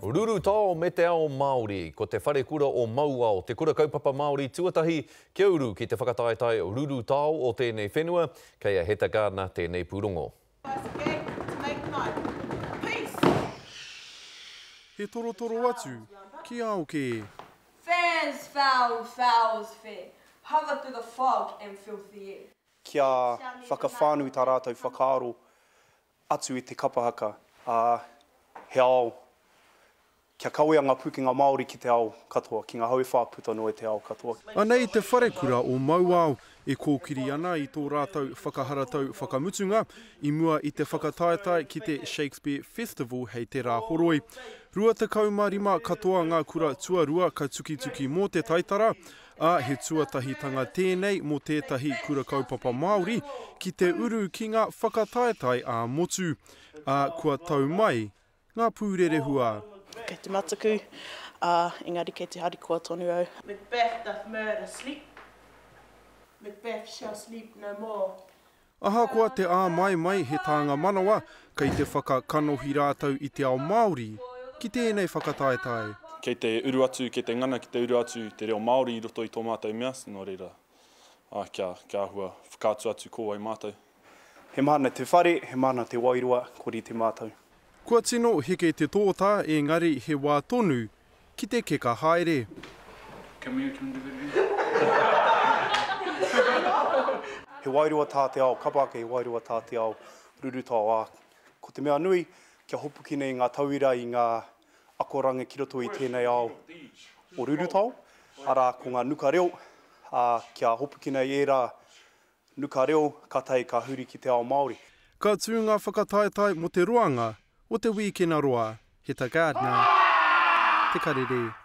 Rurutao me te ao Māori. Ko te Wharekura o Mauao te kura kaupapa Māori tuatahi kia uru ki te whakataetae rurutao o tēnei whenua. Kei a Heta Gardner tēnei pūrongo. He torotoro atu ki ao kē. Fair's foul, foul's fair, hover through the fog and filthy air. Kia whakawhānui tā rātou whakaaro atu i te kapa haka, ā, he ao, kia kawea ngā pūkenga Māori ki te ao katoa, ki ngā hau e whā puta noa i te ao katoa. Anei te wharekura o Mauao e kōkiri ana i tō rātou whakaharatau whakamutunga i mua i te whakataetae ki te Shakespeare Festival hei te Rāhoroi. 25 katoa ngā kura tuarua ka tukituki mō te taitara, ā, he tuatahitanga tēnei mō tētahi kura kaupapa Māori ki te uru ki ngā whakataetae ā-motu, ā, kua tau mai ngā pūrerehua. Kei te mataku, ā, engari kei te harikoa tonu au. Macbeth doth murder sleep, Macbeth shall sleep no more. Ahakoa te āmaimai he tānga manawa, kei te whakakanohi rātou i te ao Māori ki tēnei whakataetae. Kei te uru atu, kei te ngana ki te uru atu te reo Māori i roto i tō mātou mea, nō reira, ā, kia, kia āhua whakaatu atu ko wai mātou. He mahana te whare, he mahana te wairua, kua rite mātou. Kua tino heke te tōtā engari he wā tonu ki te keka haere. He wairua tā te ao kapa ake, he wairua tā te ao rurutao, ā, ko te mea nui, kia hopukina i ngā tauira i ngā akoranga ki roto i tēnei ao o rurutao, arā, ko ngā nuka reo, ā, kia hopukina i ērā nuka reo, kātahi ka huri ki te ao Māori. Ka tū ngā whakataetae mō te roanga o te wīkena roa, Heta Gardner, Te Karere.